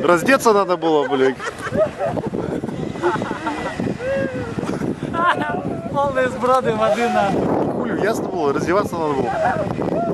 Раздеться надо было, блядь. Полные сброды воды нахуй. Хули, ясно было, раздеваться надо было.